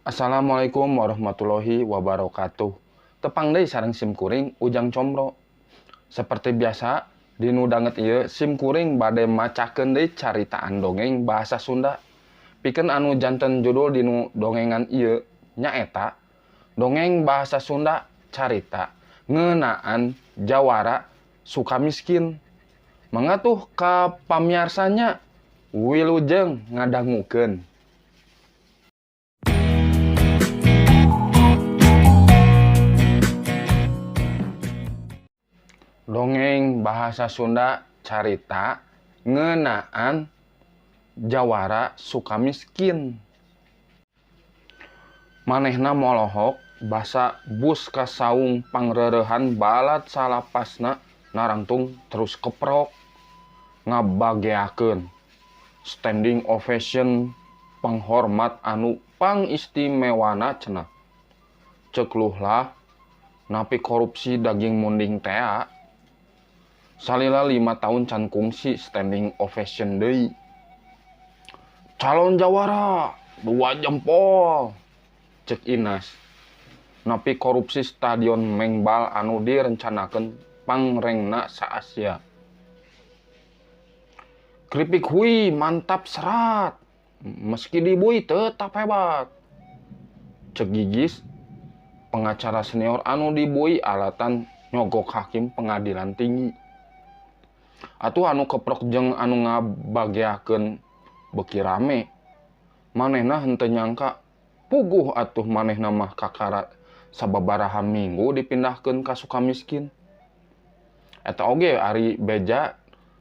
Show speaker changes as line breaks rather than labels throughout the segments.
Assalamualaikum warahmatullahi wabarakatuh. Tepang deui sareng sim kuring Ujang Comro. Seperti biasa dinu danget ieu sim kuring bade macakeun deui caritaan dongeng bahasa Sunda. Pikeun anu janten judul dinu dongengan ieu nyaeta dongeng bahasa Sunda carita ngeunaan jawara Sukamiskin. Mangga tuh ka pamiarsanya wilujeng ngadangukeun. Dongeng bahasa Sunda carita ngeunaan jawara Sukamiskin. Manehna molohok basa bus ka saung pangrereuhan balad salapasna narangtung terus keprok ngabageakeun standing ovation penghormat anu pangistimewana cenah. Ceuk luhlah napi korupsi daging munding tea. Salila 5 tahun can kungsi standing ovation deui. Calon jawara 2 jempol cek Inas. Napi korupsi stadion mengbal anu direncanakeun pangrengna sa-Asia. Keripik hui mantap serat, meski dibui tetap hebat. Cek Gigis, pengacara senior anu dibui alatan nyogok hakim pengadilan tinggi. Atuh anu keprok jeung anu ngabageakeun beuki rame. Manehna henteu nyangka puguh atuh manehna mah kakara sababaraha minggu dipindahkeun ka Sukamiskin. Eta oge ari beja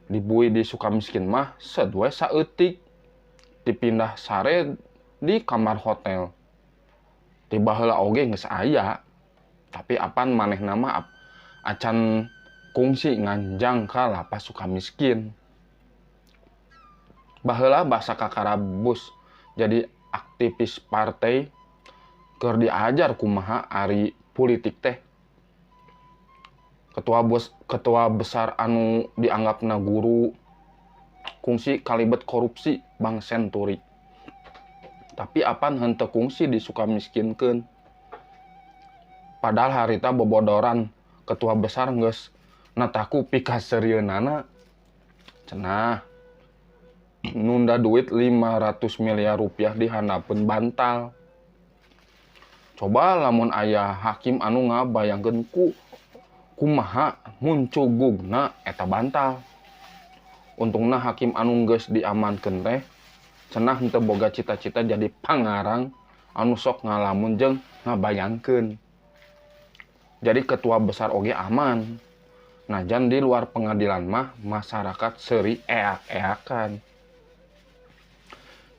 dibui di Sukamiskin mah seud we saeutik dipindah sare di kamar hotel. Ti baheula oge geus aya, tapi apan manehna mah acan kungsi nganjang ka lapas Sukamiskin. Baheula basa kakara bus jadi aktivis partai keur diajar kumaha ari politik teh. Ketua besar anu dianggapna guru kungsi kalibet korupsi Bank Senturi. Tapi apan henteu kungsi di Sukamiskinkeun. Padahal harita bobodoran ketua besar geus nataku pikaseurieunana. Cenah nunda duit 500 miliar rupiah di handapeun bantal. Coba lamun aya hakim anu ngabayangkeun ku kumaha muncugugna eta bantal. Untungna hakim anu geus diamankeun teh cenah henteu boga cita-cita jadi pangarang anu sok ngalamun jeung ngabayangkeun. Jadi ketua besar oge aman. Najan di luar pengadilan mah masyarakat seuri eak-eakan.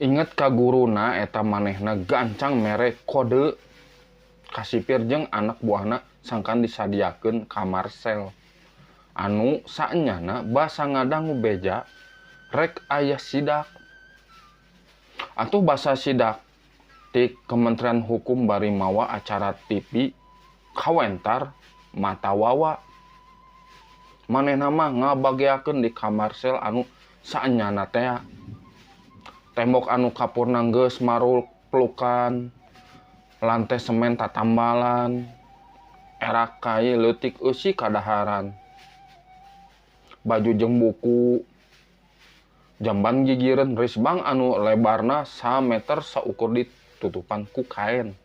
Inget ka guruna eta manehna gancang mere kode ka sipir jeung anak buahna sangkan disadiakeun kamar sel. Anu saenyana basa ngadangu beja rek aya sidak. Atuh basa sidak ti Kementerian Hukum bari mawa acara TV kawentar mata wawa. Manehna mah ngabageakeun di kamar sel anu saenyana teh. Tembok anu kapurna geus marul pelukan, lantai semen tatambalan, erak kai leutik eusi kadaharan. Baju jeung buku, jamban gigireun risbang anu lebarna sameter saukur ditutupan ku kain.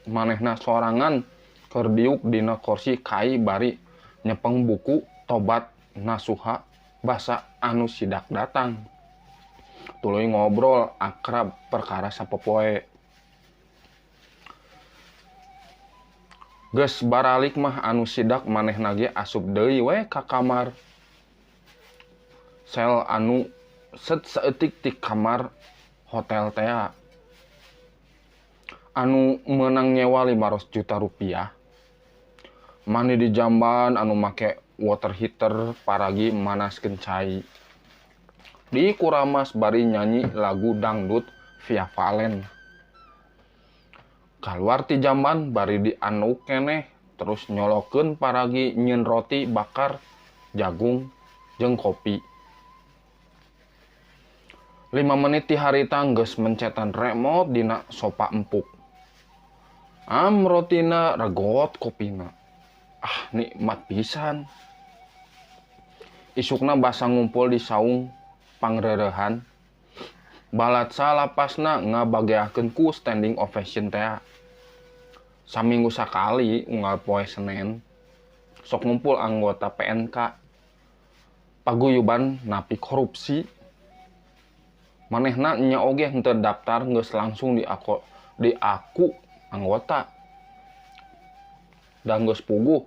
Manehna sorangan keur diuk dina kursi kai bari nyepeng buku tobat nasuha basa anu sidak datang. Tuluy ngobrol akrab perkara sapopoe. Geus baralik mah anu sidak manehna ge asup deui we ka kamar sel anu set saeutik ti kamar hotel tea. Anu meunang nyewa 500 juta rupiah. Mani di jamban anu make water heater paragi manaskeun cai. Di kuramas bari nyanyi lagu dangdut Via Valen. Kaluar ti jamban bari dianuk keneh terus nyolokeun paragi nyeun roti bakar jagung jeung kopi. 5 menit ti harita geus mencetan remote dina sopa empuk. Am rotina regot kopina. Ah, nikmat pisan. Isukna basa ngumpul di saung pangrereuhan. Balat salapasna ngabageakeun ku standing ovation teh. Saminggu sakali unggal poe Senin sok ngumpul anggota PNK. Paguyuban napi korupsi. Manehna nya oge henteu daftar geus langsung diaku anggota. Dan geus puguh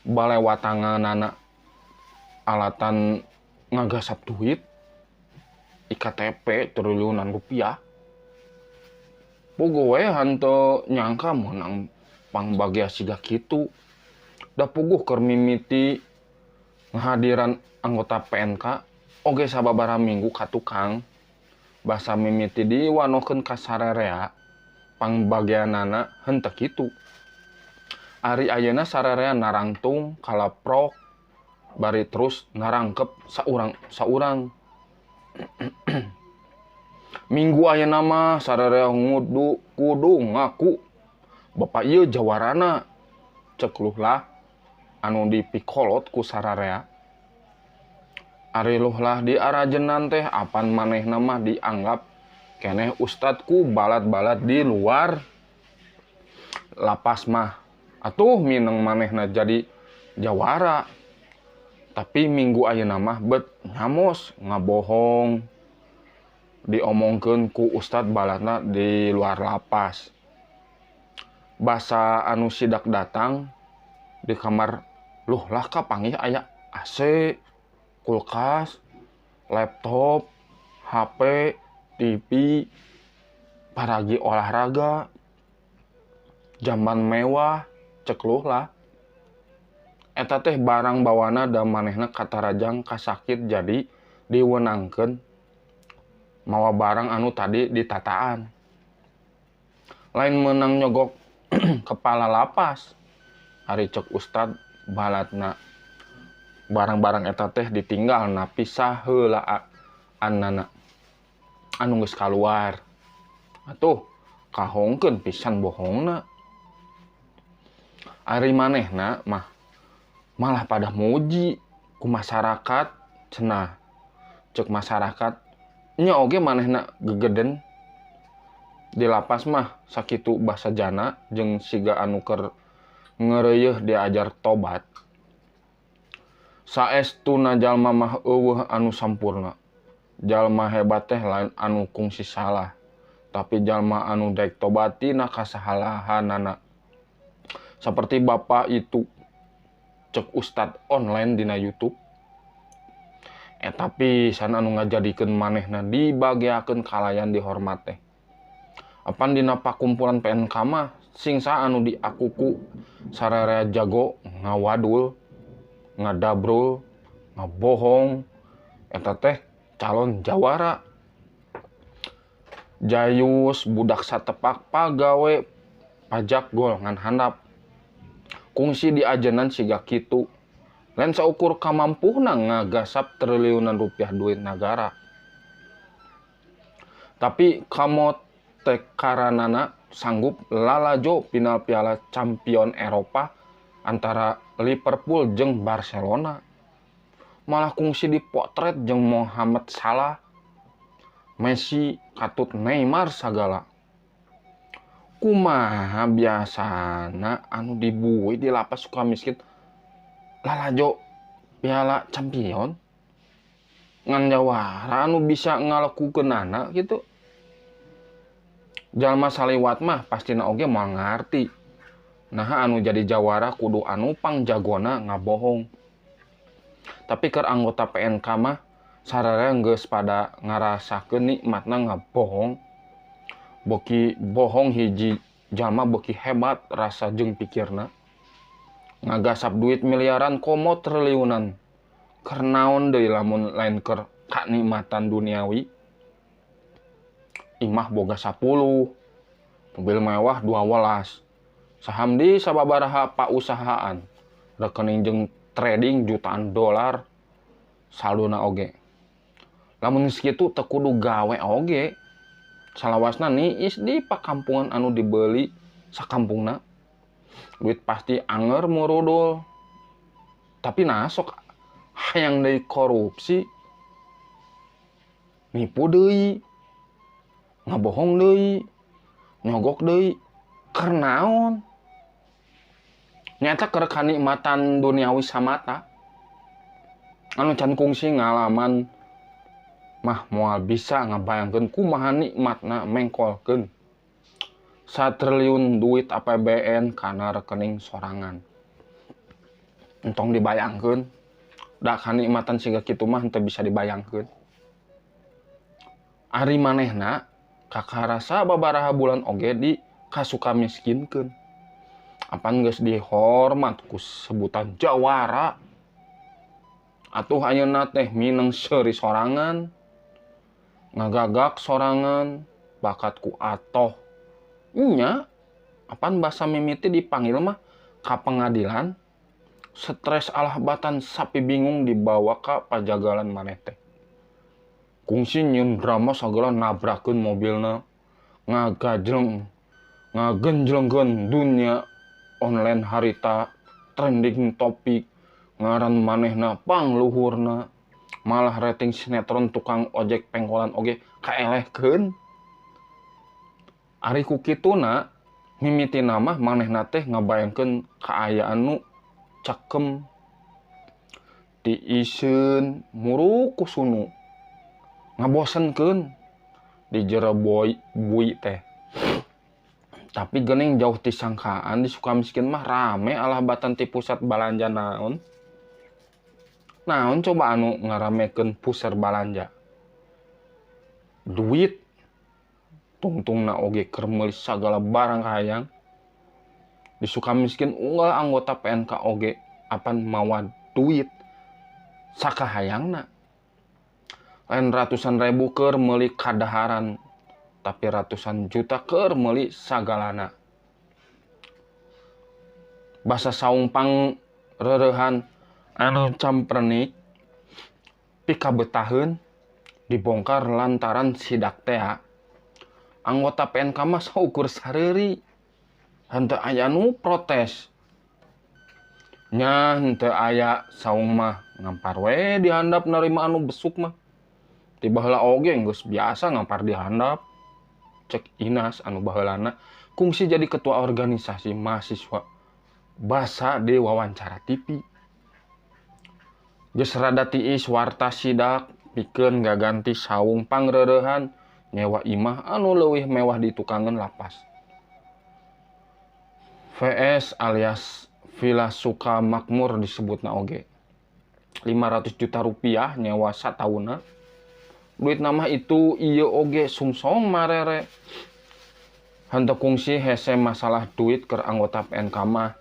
balewatanganana alatan ngagasap duit IKTP triliunan rupiah. Puguh we henteu nyangka meunang pangbagea siga kitu. Da puguh keur mimiti ngahadiran anggota PNK oge sababaraha minggu ka tukang. Basa mimiti diwanohkeun ka sarerea pangbageanana henteu kitu. Ari ayeuna sarerea narangtung kalaprok bari terus narangkep saurang-saurang. Minggu ayeuna mah sarerea ngudu kudu ngaku bapak ieu jawarana cek luhlah anu dipikolot ku sararea. Ari luhlah di arajenan teh apan manehna mah dianggap keneh ustad ku balat-balat di luar lapas mah. Atuh mineng manehna jadi jawara. Tapi minggu ayeuna mah bet nyamos ngabohong diomongkeun ku ustad balatna di luar lapas. Basa anu sidak datang di kamar luhlah kapanggih aya AC, kulkas, laptop, HP, TV, paragi olahraga, jamban mewah, cek luhlah. Eta teh barang bawana da manehna katarajang kasakit jadi diwenangkeun mawa barang anu tadi ditataan. Lain menang nyogok kepala lapas. Ari cek ustad balatna barang-barang eta teh ditinggal na pisah heula anana anu geus kaluar. Atuh kahongkeun pisan bohongna. Ari manehna mah malah pada muji ku masyarakat cenah. Cek masyarakat nya oge manehna gegeden di lapas mah sakitu basa jana jeung siga anu keur ngeureuyeih diajar tobat. Saestuna jalma mah eueuh anu sampurna. Jalma hebat teh lain anu kungsi salah, tapi jalma anu daek tobat tina kasalahanana. Seperti bapak itu cek ustad online dina YouTube. Eta pisan anu ngajadikeun manehna dibageakeun kalayan dihormat teh. Apan dina pakumpulan PNK mah singsa anu diakuku sararea jago ngawadul, ngadabrul, ngabohong, eta teh calon jawara. Jayus budak satepak pagawe pajak gol ngan handap. Kungsi diajenan siga kitu. Lain saukur kamampuhna ngagasap triliunan rupiah duit nagara. Tapi kamotekaranana sanggup lalajo final piala champion Eropa antara Liverpool jeung Barcelona. Malah kungsi dipotret jeung Mohamed Salah, Messi, katut Neymar sagala. Kumaha biasana anu dibui di lapas Sukamiskin lalajo piala champion ngan jawara anu bisa ngalakukeunana gitu. Jalma saliwat mah pastina oge moal ngarti. Naha anu jadi jawara kudu anu pangjagona ngabohong. Tapi keur anggota PNK mah sararea geus pada ngarasakeun nikmatna ngabohong. Boki bohong hiji jalma boki hebat rasa jeung pikirna. Ngagasap duit miliaran komo triliunan. Keur naon deui lamun lain keur kanikmatan duniawi. Imah boga 10, mobil mewah 12, saham di sababaraha pausahaan, rekening jeung trading jutaan dolar, saldona oge. Lamun geus kitu teu kudu gawe oge. Salawasna niis di pakampungan anu dibeli sakampungna. Duit pasti anger murudul. Tapi nah sok hayang deui korupsi. Nipu deui. Ngabohong deui. Nyogok deui. Keur naon? Nyata keur kanikmatan duniawi samata. Anu can kungsi ngalaman mah moal bisa ngabayangkeun kumaha nikmatna mengkolkeun satriliun duit APBN kana rekening sorangan. Entong dibayangkeun, da kanikmatan siga kitu mah henteu bisa dibayangkeun. Ari manehna kakarasa babaraha bulan oge di kasukamiskinkeun. Apan geus dihormat ku sebutan jawara. Atuh ayeuna teh mineng seuri sorangan, ngagagak sorangan, bakat ku atoh. Nya, apan basa mimiti dipanggil mah ka pengadilan, stres alah batan sapi bingung dibawa ka pajagalan maneh teh. Kungsi nyieun drama sagala nabrakeun mobilna, ngagajleng, ngagenjlengkeun dunia online harita, trending topik, ngaran manehna pangluhurna, malah rating sinetron tukang ojek pengkolan oge kaelehkeun. Ari ku kituna mimitina mah manehna teh ngabayangkeun kaayaan nu cakem, tiiseun, muruk ku sunu, ngabosenkeun di jero bui teh. Tapi geuning jauh ti sangkaan di Sukamiskin mah rame alah batan ti pusat balanja naon. Naon coba anu ngaramekeun pusat balanja? Duit. Tungtungna oge keur meuli sagala barang kahayang. Di Sukamiskin unggal anggota PNK oge apan mawa duit sakahayangna. Lain ratusan ribu keur meuli kadaharan, tapi ratusan juta keur meuli sagalana. Basa saung pang reureuhan anu campernik pikabetaheun dibongkar lantaran sidak tea. Anggota PNK mah saukur sareuri. Henteu aya nu protes. Nya henteu aya saung mah ngampar we dihandap narima anu besuk mah. Ti baheula oge geus biasa ngampar dihandap. Cek Inas anu baheulana kungsi jadi ketua organisasi mahasiswa basa di wawancara TV. Geus rada tiis warta sidak pikeun gaganti saung pangreurehan nyewa imah anu leuwih mewah di tukangan lapas. VS alias Villa Suka Makmur disebutna oge. 500 juta rupiah nyewa satauna. Duit nama itu ieu oge sungsong marere. Henteu kungsi hese masalah duit keur anggota PNK mah.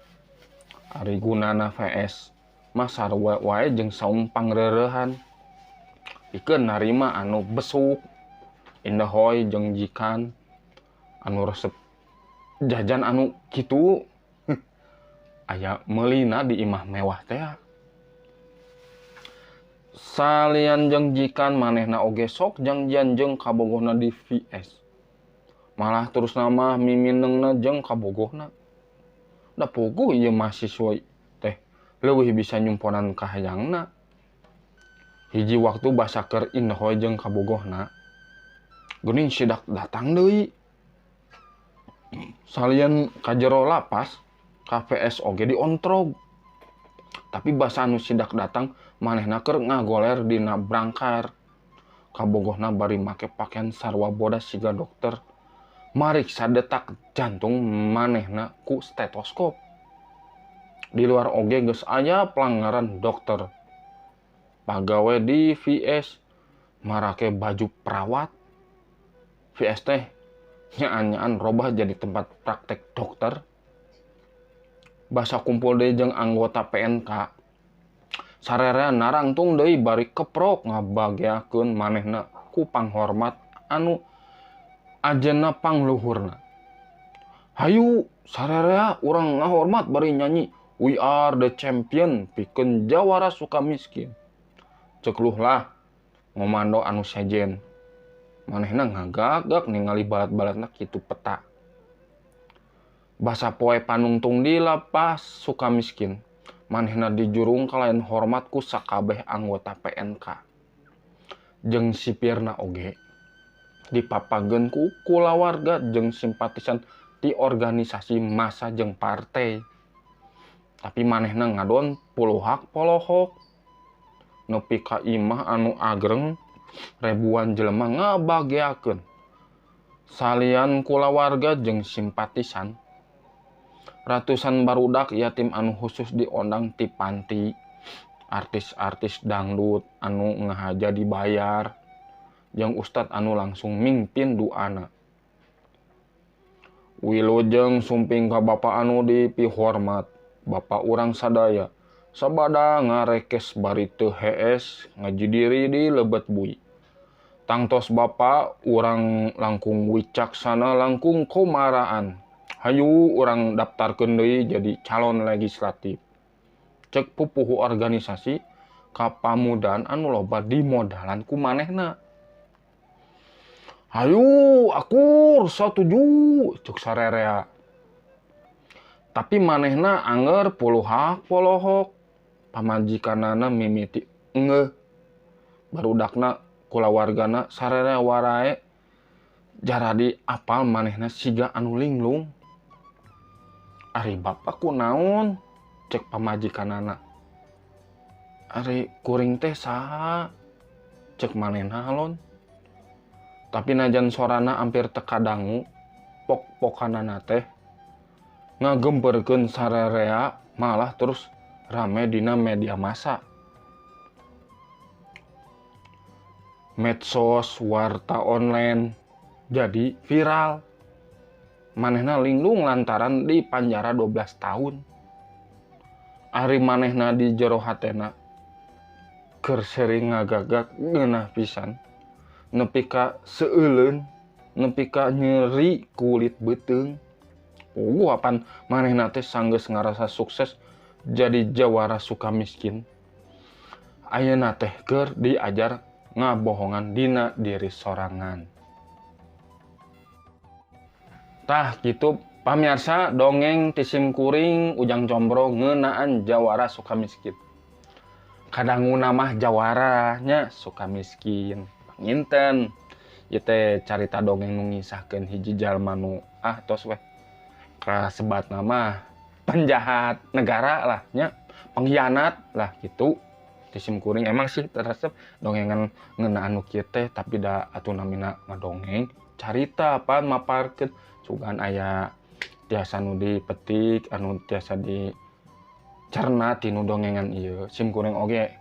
Ari gunana VS mah sarua wae jeung saung pangreurehan. Pikeun narima anu besuk, indahoy jeung jikan anu resep jajan anu kitu. Aya meulina di imah mewah teh. Salian jeung jikan manehna oge sok jangjian jeung kabogohna di VS. Malah terus nama miminengna jeung kabogohna. Da puguh ieu mahasiswa teh leuwih bisa nyumponan kahayangna. Hiji waktu basa keur indahoy jeung kabogohna. Geuning sidak datang deui. Salian ka jero lapas, ka VS oge diontrog. Tapi basa anu sidak datang manehna keur ngagoler dina brangkar. Kabogohna bari make pakaian sarua bodas siga dokter. Mariksa detak jantung manehna ku stetoskop. Di luar oge geus aya pelanggaran dokter. Pagawe di VS marake baju perawat. VS teh nyaan-nyaan robah jadi tempat praktek dokter. Basa kumpul deui jeung anggota PNK. Sararea narangtung deui bari keprok ngabageakeun manehna ku panghormat anu ajena pangluhurna. Hayu sararea urang ngahormat bari nyanyi We are the champion pikeun jawara Sukamiskin. Cekluh lah Ngomando anu sejen. Manehna ngagagak ningali balat-balatna kitu peta. Basa poe panungtung di lapas Sukamiskin. Manehna dijurung kalayan hormat ku sakabeh anggota PNK. Jeung sipirna oge dipapageun ku kulawarga jeung simpatisan ti organisasi massa jeung partai. Tapi manehna ngadon puluhak polohok. Nepi ka imah anu agreng ribuan jelema ngabageakeun. Salian kulawarga jeung simpatisan, ratusan barudak yatim anu khusus diondang ti panti, artis-artis dangdut anu ngahaja dibayar, jeung ustad anu langsung mimpin duana. Wilujeng sumping ka bapa anu dipihormat, bapa urang sadaya, sabada ngarekes bari teu hees ngajidiri di lebet bui. Tangtos bapa urang langkung wicaksana langkung komaraan. Hayu urang daftarkeun deui jadi calon legislatif. Cek pupuhu organisasi kapamudan anu loba dimodalan ku manehna. Hayu akur satuju cek sarerea. Tapi manehna anger puluhak polohok. Pamajikanana mimiti engeuh. Barudakna kulawargana sarerea warae jaradi apal manehna siga anu linglung. Ari bapa kunaon cek pamajikanana. Ari kuring teh saha cek manehna halon. Tapi najan sorana hampir teu kadangu, pok-pokanana teh ngagemperkeun sarerea malah terus rame dina media massa. Medsos, warta online jadi viral. Manehna linglung lantaran di panjara 12 tahun. Ari manehna di jero hatena keur sering ngagagak ngeunah pisan. Nepi ka seuleun, nepi ka nyeri kulit beuteung. Puguh apan manehna teh sanggeus ngarasa sukses jadi jawara Sukamiskin. Ayeuna teh keur diajar ngabohongan dina diri sorangan. Tah kitu pamirsa dongeng ti sim kuring Ujang Combro ngeunaan jawara Sukamiskin. Kadanguna mah jawaranya Sukamiskin. Nginten ieu teh carita dongeng nu ngisahkeun hiji jalma nu tos weh kasebatna mah penjahat negara lah nya, pengkhianat lah gitu. Ti sim kuring emang sih teresep dongengan ngeunaan nu kieu teh, tapi da atuh namina ngadongeng carita pan maparkeun sugan aya tiasa nu dipetik anu tiasa dicerna tinu dongengan ieu. Sim kuring oge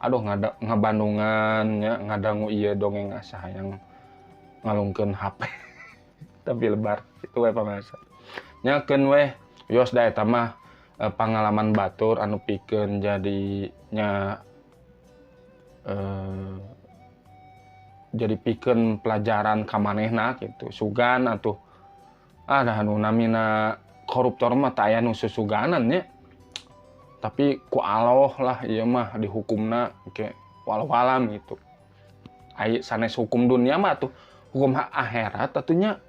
aduh ngabandungan nya ngadangu ieu dongeng asa hayang ngalungkeun HP tapi lebar itu we pamirsa. Nyakeun weh yos da eta mah pangalaman batur anu pikeun jadi nya jadi pikeun pelajaran ka manehna kitu. Sugan atuh dah anu namina koruptor mah teu aya nu susuganan nya. Tapi ku Allah lah ieu mah dihukumna ke walau-alam gitu. Ai sanes hukum dunia mah tuh hukum akhirat atunya.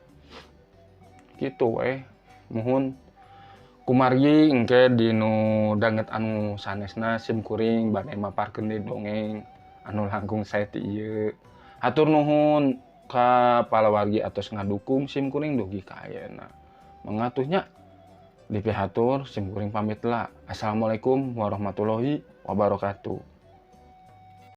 Gitu weh. Muhun kumargi engke dinu danget anu sanesna sim kuring bade maparkeun deui dongeng anu langkung sae ti ieu. Hatur nuhun ka palawargi atos ngadukung sim kuring dugi ka ayeuna. Mangatuhnya dipihatur sim kuring pamit lah. Assalamualaikum warahmatullahi wabarakatuh.